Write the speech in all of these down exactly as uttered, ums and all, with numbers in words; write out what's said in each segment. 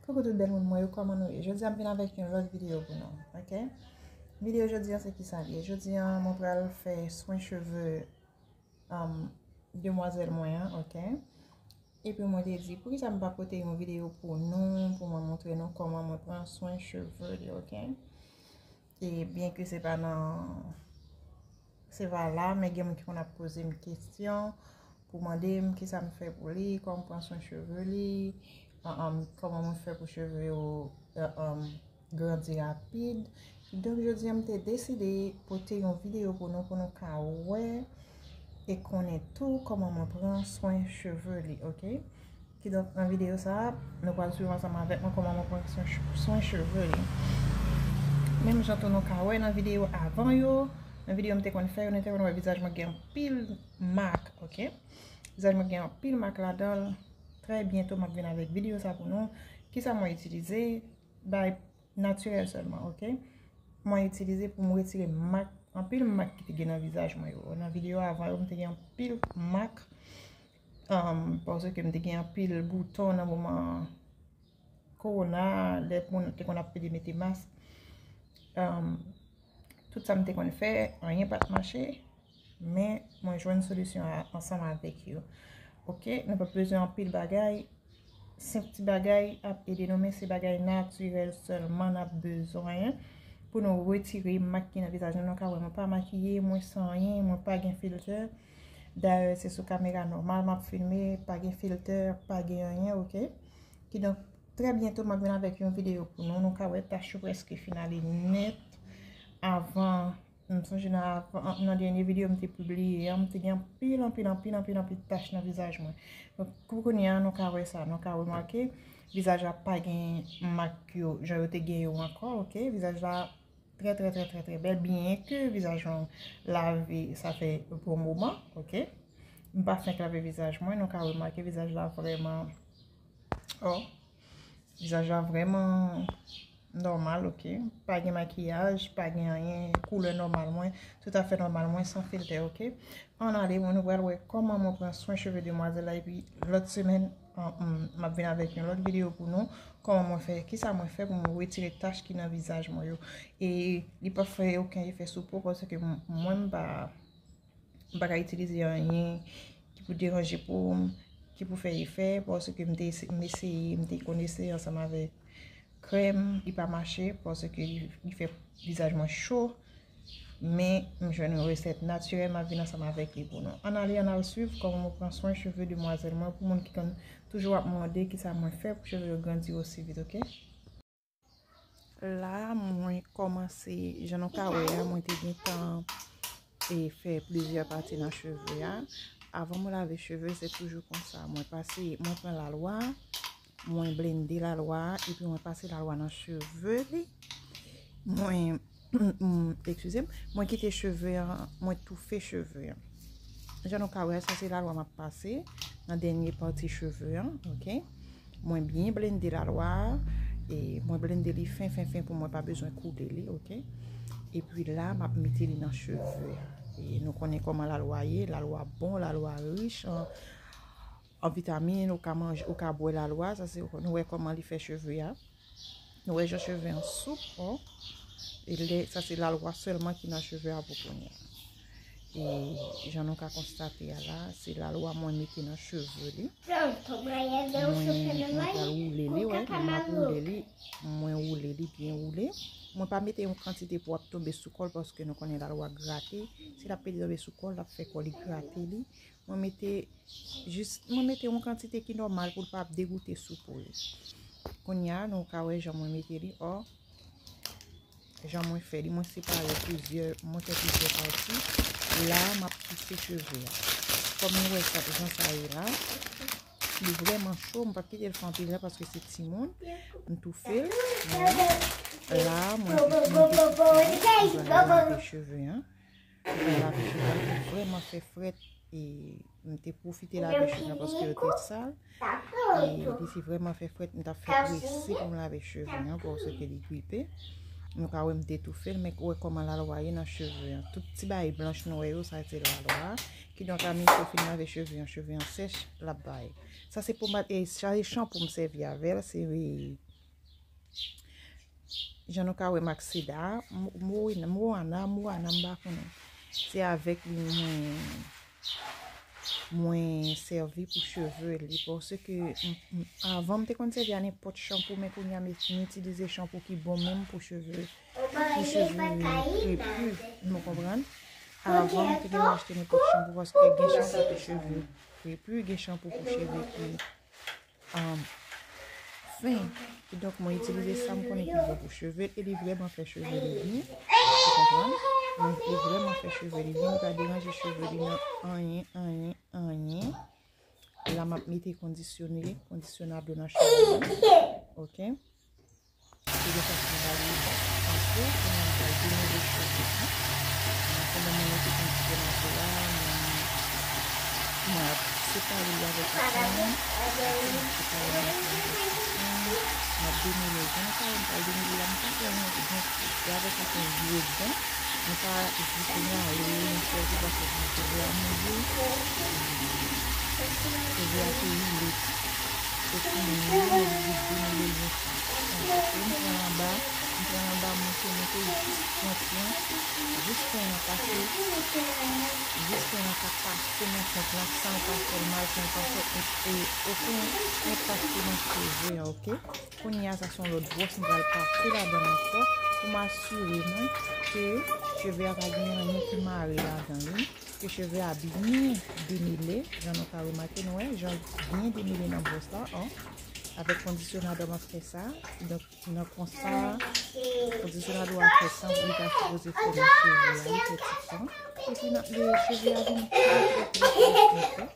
Koukou tout bèl moun mwen yo, kòman nou ye? Jodi a m vin avèk yon lòt videyo pou nou, ok? Videyo jodi a se ki sa l ye? Jodi a mwen pral fè swen cheve um, demwazèl mwen an, ok? Epi mwen te di, poukisa m pa pote yon videyo pou nou, pou mwen montre nou kòman mwen pran swen cheve li, ok? E byen ke se pa nan, se pa la, men gen moun ki konn ap poze m kesyon pou mande m kisa m fè pou li, kòman m pran swen cheve li, an, an, kòman mwen fè pou cheve yo, an, an, grandi rapid. Donk, jodi a, m te deside pote yon videyo pou nou, pou nou ka wè e konnen tou kòman mwen pran swen cheve li, ok? Kidonk, nan videyo sa a, nou pral swiv ansanm avèk mwen kòman mwen pran swen, swen cheve li. Menm jan tou nou ka wè nan videyo avan yo, nan videyo m te konn fè yo, nou te konn wè vizaj mwen gen anpil mak, ok? Vizaj mwen gen anpil mak ladan l. Trè byento, m ap vin avèk videyo sa pou nou. Kisa mwen itilize? Bay natirèl sèlman, ok? Mwen itilize pou m retire mak, anpil mak ki te gen nan vizaj mwen yo. Nan videyo avan yo, m te gen anpil mak, um, paske m te gen anpil bouton nan moman kowona, lè moun te konn ap pede mete mask. Um, tout sa m te konn fè, anyen pa t mache, men mwen jwenn solisyon a ansanm avèk yo. Ok, nou pa bezwen anpil bagay, senp ti bagay ap ede nou, men se bagay natirèl sèlman n ap bezwen pou nou retire mak ki nan vizaj nou. Nou ka wè mwen pa makiye, mwen san anyen, mwen pa gen filtè. Dayè, se sou kamera nòmal m ap filme, pa gen filtè, pa gen anyen, ok? Kidonk, trè byento, m ap vin avèk yon videyo pou nou. Nou ka wè tach yo prèske fin ale nèt avan. M sonje nan, nan dènye videyo m te pibliye an, m te gen anpil, anpil, anpil, anpil, anpil tach nan vizaj mwen. Donk, pou kounye a, nou ka wè sa, nou ka remake, vizaj la pa gen mak yo, jan yo te gen yo ankò, ok? Vizaj la trè, trè, trè, trè, trè bèl, byen ke vizaj mwen lave, sa fè bon moman, ok? M pa fenk lave vizaj mwen, nou ka remake vizaj la vrèman, oh, vizaj la vrèman nòmal, ok? Pa gen makiyaj, pa gen anyen, koulè nòmal mwen, toutafè nòmal mwen, san filtè, ok? Ann ale, mwen, nou pral wè kòman mwen pran swen cheve demwazèl la, epi lòt semèn, an, m, m ap vin avèk yon lòt videyo pou nou, kòman mwen fè, kisa mwen fè pou mwen retire tach ki nan vizaj mwen yo. E li p ap fè okenn efè sou po, paske m, mwen, m pa, m pa ka itilize anyen ki pou deranje po m, ki pou fè efè, paske m te ese-, m eseye, m te konn eseye ansanm avèk krèm, li pa mache, paske li, li fè vizaj mwen cho, men m jwenn yon resèt natirèl, m ap vin ansanm avèk li pou nou. Ann ale, ann al swiv kòman mwen pran swen cheve demwazèl mwen, pou moun ki konn toujou ap mande kisa mwen fè pou cheve yo grandi osi vit, ok? La, mwen kòmanse, jan nou ka wè a, mwen te gentan e fè plizyè pati nan cheve a. Avan mwen lave cheve, se toujou konsa. Mwen pase, mwen pran lalwa, mwen blende lalwa a, epi mwen pase lalwa nan cheve li. Mwen, eskize m, mwen kite cheve an, mwen toufe cheve an. Jan nou ka wè, sa se lalwa m ap pase nan dènye pati cheve an, ok? Mwen byen blende lalwa a, e mwen blende li fen, fen, fen pou mwen pa bezwen koule li, ok? Epi la, m ap mete li nan cheve a. E nou konnen kòman lalwa ye, lalwa bon, lalwa rich an, an vitamin, ou ka manje, ou ka bwè lalwa, sa se, nou wè kòman li fè cheve a. Nou wè jan cheve an soup, oh. E lè, sa se lalwa sèlman ki nan cheve a pou kounye a. E jan nou ka konstate a la, se lalwa mwen mete nan cheve li. Mwen, mwen pral woule li, wè, mwen ap woule li, mwen woule li, byen woule. Mwen pa mete yon kantite pou ap tonbe sou kò l, paske nou konnen lalwa grate. Si l ap pede tonbe sou kò l, l ap fè kò li grate li. Mwen mete jis, mwen mete yon kantite ki nòmal pou l pa ap degoute sou po li. Kounye a, nou ka wè jan mwen mete li, oh. Jan mwen fè li, mwen separe plizyè, mwen fè plizyè pati. La, m ap toufe cheve a. Kòm nou wè sa, jan sa ye la, li vrèman cho, m p ap kite l fè anpil lè paske se timoun. M toufe l. Men la, mwen, mwen te toufe li, mwen pral lave cheve a. Mwen lave cheve a, li vrèman fè frèt e m te pwofite lave cheve a paske yo te sal. E li te vrèman fè frèt, m t ap fè prese pou m lave cheve a, paske li gripe. Nou ka wè m te toufe l, men wè kòman lalwa ye nan cheve a. Tout ti bagay blanch nou wè yo, sa se lalwa. Kidonk, a minit ou fin lave cheve a, cheve a sèch, l ap bay. Sa se pomad, e sa se chanpou m sèvi avè l, se Jan nou ka wè m ak seda a, Mo- Moana, Moana, Moana, m pa konnen. Se avèk li mwen, mwen sèvi pou cheve li. Paske m- m- avan m te konn sèvi a nenpòt chanpou, men kounye a m m itilize chanpou ki bon menm pou cheve, pou cheve krepi. Nou konprann? Avan m te gen achte nenpòt chanpou paske gen chanpou pou cheve krepi, gen chanpou pou cheve ki um, fen. Kidonk, mwen itilize sa m konnen ki bon pou cheve l, e li vrèman fè cheve li byen. Ou konprann? Li vrèman fè cheve li byen, li pa deranje cheve li nan anyen, anyen, anyen. La, m ap mete kondisyone, kondisyonado nan cheve li. Ok? Li gen fason ba li pase, pou mwen ba li demele cheve li. Pandan mwen mete kondisyonado a, mwen, mwen ap separe li avèk yon fanm. Separe li avèk yon fanm. M ap demele. Jan sa, m pral demele la, m pa fè yon gran kout. Se avèk yon gwo dan. M pa jis rale, m sèvi paske m te vle amuze. Cheve a te rile. Se fini, m oblije demele l yon fen. Konsa, m pran anba, m pran anba, monte, monte, jis pran fen, jis fen an pase, jis fen an ka pase nan fen lan, san l pa fè l mal, san l pa fè e, e, okenn enpak nan cheve a, ok? Kounye a, sa se yon lòt bwòs m pral pase ladan l ankò pou m asire mwen ke cheve a pa gen anyen ki mare ladan li, ke cheve a byen demele, jan nou ka remake, nou wè, jan l byen demele nan bwòs la, o. Avèk kondisyonado m ap fè sa. Donk, nan konsa, kondisyonado a fè sa, li ta sipoze fè nan cheve a, li fè ti tan. Epi, nan, li, cheve a vin trè, trè, trè, trè, trè, trè.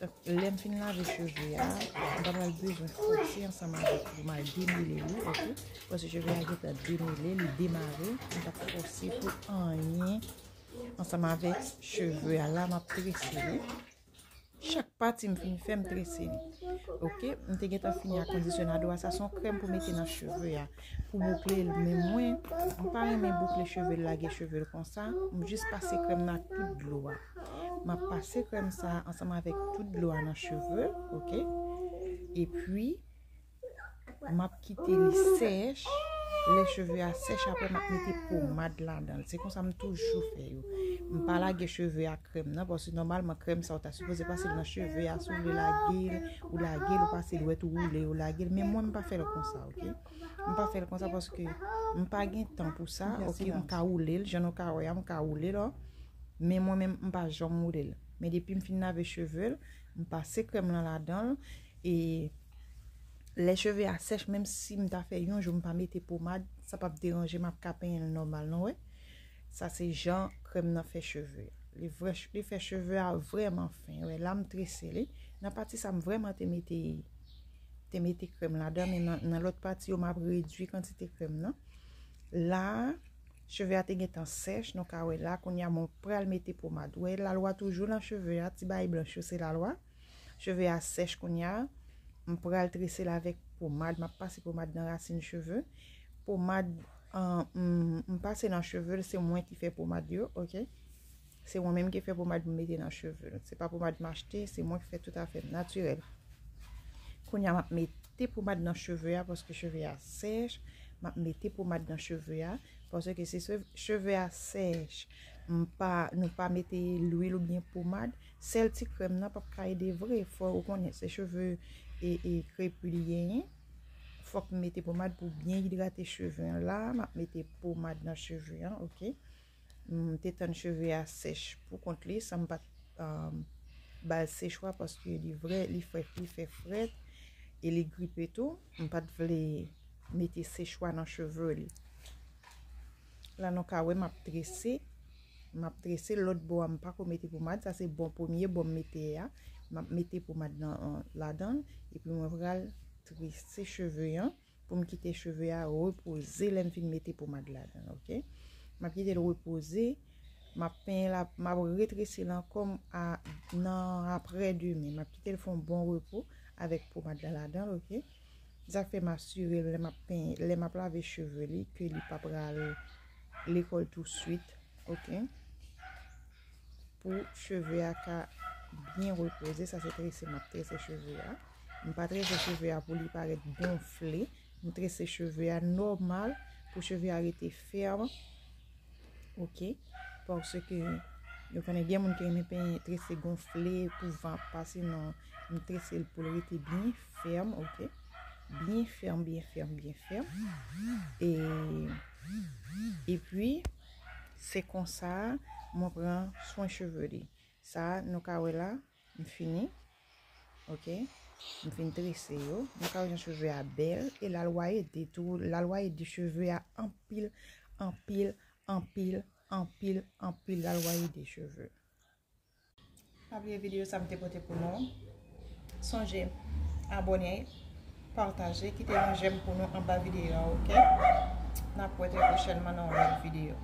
Donk, lè m fin lave cheve a, m pa pral bezwen fòse ansanm avèk li pou m al demele li, ok? Paske cheve a gentan demele, li demare, m p ap fòse pou anyen ansanm avèk cheve a. La, m ap trese li. Chak pati m fin fè, m trese li. Ok, m te gentan fini ak kondisyonado a. Sa se yon krèm pou mete nan cheve a, pou boukle l. Men mwen, m pa renmen boukle cheve l, lage cheve l konsa. M jis pase krèm nan ak tout dlo a. M ap pase krèm sa a ansanm avèk tout dlo a nan cheve, ok? Epi, m ap kite li sèch. Lè cheve a sèch, apre m ap mete pomad ladan l. Se konsa m toujou fè yo. M pa lage cheve a krèm nan, paske nòmalman krèm sa ou ta sipoze pase l nan cheve a, si w vle lage l, ou lage l, ou pase l, ou wè tou woule, ou lage l. Men mwen, m pa fè l konsa, ok? M pa fè l konsa paske m pa gen tan pou sa, ok? M ka woule l, jan nou ka wè a, m ka woule l, o. Men mwen menm, m pa janm woule l. Men depi m fin lave cheve l, m pase krèm lan ladan l, e lè cheve a sèch, menm si m ta fè yon jou m pa mete pomad, sa p ap deranje, m ap ka penyen l nòmal, nou wè. Sa se jan krèm nan fè cheve. Li vrè, li fè cheve a vrèman fen. Wè, la m trese li. Nan pati sa m vrèman te mete, te mete krèm ladan, men nan, nan lòt pati yo m ap redui kantite krèm nan. La, cheve a te gentan sèch, nou ka wè la, kounye a mwen pral mete pomad. Wè, lalwa toujou nan cheve a, ti bagay blanch yo se lalwa. Cheve a sèch kounye a. M pral trese l avèk pomad. M ap pase pomad nan rasin cheve. Pomad, an, m, m pase nan cheve l, se mwen ki fè pomad yo, ok? Se mwen menm ki fè pomad m mete nan cheve l. Se pa pomad m achte, se mwen ki fè tout afè m natirèl. Kounye a, m ap mete pomad nan cheve a paske cheve a sèch. M ap mete pomad nan cheve a paske si se- cheve a sèch, m pa, nou pa mete lwil oubyen pomad, sèl ti krèm nan p ap ka ede vre. Fò ou konnen se cheve e, e krepi li genyen. Fòk m mete pomad pou byen idrate cheve an. La, m ap mete pomad nan cheve an, ok? M te tann cheve a sèch pou kont li, san m pa t, um, ba l sechwa paske li vrè, li fè, li fè frèt e li gripe tou. M pa t vle mete sechwa nan cheve li. La nou ka wè m ap trese. M ap trese lòt bò a, m pako mete pomad. Sa se bò, premye bò m mete a. M ap mete pomad nan, an, ladan l. Epi mwen pral trese cheve an pou m kite cheve a repoze lè m fin mete pomad ladan l, ok? M ap kite l repoze. M ap penyen l, m ap retrese l ankò a, nan aprè demen. M ap kite l fè yon bon repo avèk pomad la ladan l, ok? Sa fè m asire lè m ap penyen, lè m ap lave cheve li, ke li pa pral lekòl touswit, ok? Pou cheve a ka byen repoze, sa se trese m ap trese cheve a. M pa trese cheve a pou li parèt gonfle, M trese cheve a nòmal pou cheve a rete fèm. Ok. Paske yo konnen gen moun ki renmen penyen trese gonfle pou van ap pase, non. M trese l pou l rete byen fèm, ok. Byen fèm, byen fèm, byen fèm. E epi se konsa mwen pran swen cheve li. Sa nou ka wè la, m fini. Ok. M fin trese yo. Nou ka wè jan cheve a bèl. E lalwa ede tou. Lalwa ede cheve a anpil, anpil, anpil, anpil, anpil. Lalwa ede cheve. Pa bliye videyo sa m te pote pou nou. Sonje abòne, pataje, kite yon jèm pou nou anba videyo a, ok? N ap wè trè pwochènman nan yon lòt videyo.